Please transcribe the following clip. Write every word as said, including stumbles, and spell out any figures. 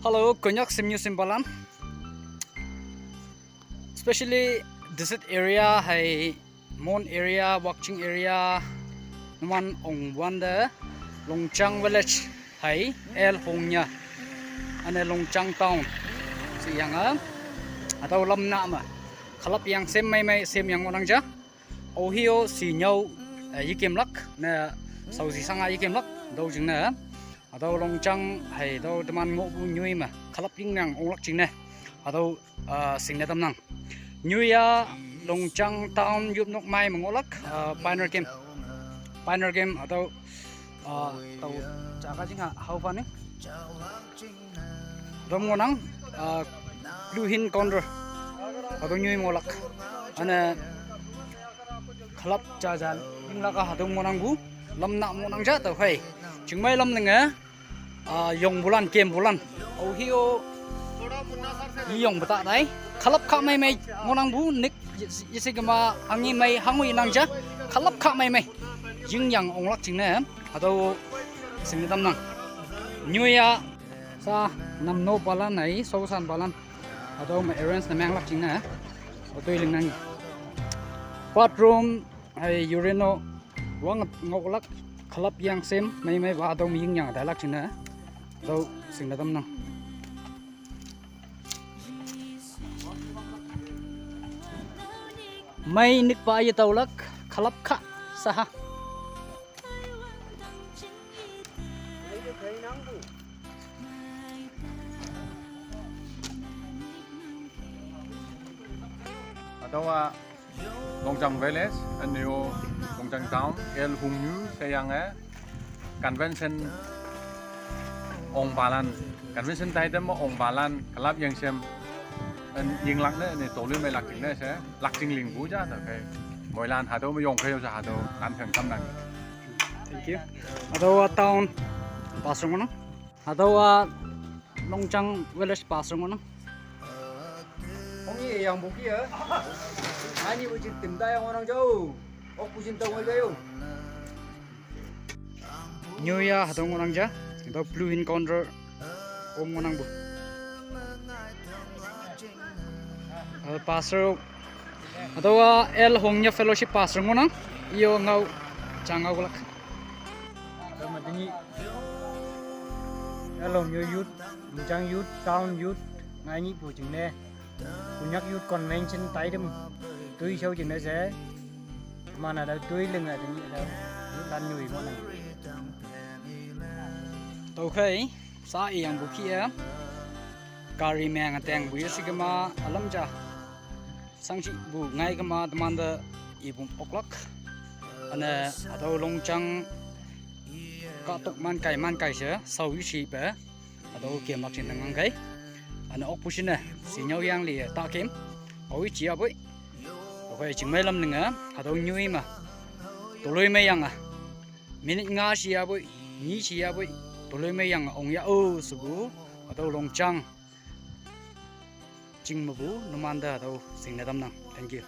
Hello, Konyak Simnyu Simpalan. Especially this area hai Mon area, Wakching area, numan ong wanda Longchang village hai L Hongnya ane Longchang town. Si yang a atau lam na ma khalap yang sem mai mai sem yang onang ja. Ohio si nyau yikim lak na sau si sanga yikim lak dau jing na. Atau Longchang hai dau teman ngo bu nyui ma khalap ying nang onglak jing na. Atau sing na tam nang. Nyui ya Longchang town yup nok mai ma ngolak Pioneer Game. Pioneer Game atau tau jaga jing ha hau fa ni. Dom ngonang Blue Hill Corner. Atau nyui ngolak. Ane khalap jajan ing laka hatong monang bu lam na monang ja tau hai. Chingmai lam nenge yong bulan kem bulan. Ohio yong bata dai. Khalap kha mai mai monang bu nik yisi kema hangi mai hangui nang ja. Khalap kha mai mai. Ying yang onglak ching ne. Hatau sing tam nang. Nyui ya sa nam no palan ai so san palan. Hatau ma arrange na menglak ching ne. Otoi ling nang. Bathroom ai urino wang ngoklak khalap yang sem mai mai ba dong ying yang dalak ching na. Dau sing na tam nang. Mai nik pa ye taulak khalap kha saha. Atau a Longchang Village, ane o Longchang Town, L Hungyu, Seyange, Convention, Ongbalan, Convention Taidem, Ongbalan, Kalap Yangsem, and Yinglak ne, ne Tolu me Lakching ne, se, Lakching Lingbu ja, okay. Moilan Hado, Yongkhe, Hado, Lan Pheng Kam Nang. Thank you. Atau a town, Pastor Ngono. Hatau a Longchang village pastor ngono. Ong ye yang buki ya. Ani bucin tim da yang orang jauh. Ok bucin tau ngai jauh. New Year hatau ngonang ja. Hatau Blue Hill Corner om ngonang bu. Pastor Hatau a L Hongnya Fellowship Pastor ngonang. Iyo ngau changau kulak. Kama dini L Hongnya Youth, Longchang Youth, Town Youth, ngai ni pu jing ne. Konyak Youth Convention taidem tui show jing ne se. Mana da tui ling a dini da lan nyui ngonang. Tau khai sa iyang buki a. Gari meng ateng bu yesi kama alam ja. Sangchi bu ngai kama teman da ibum oklak. Ane hatau Longchang katok man kai man kai se sau yu chi pe. Hatau kem lak chin nang kai. Ane ok pusin ne sinyau yang li ta kem. Awi chi abui. Okay, chingmai lam ninga hatau nyui ma. Toloi mai yang a. Minute nga chi abui, ni chi abui. Toloi mai yang ong ya o subu. Hatau Longchang. Ching mabu numanda hatau sing na tam nang. Thank you.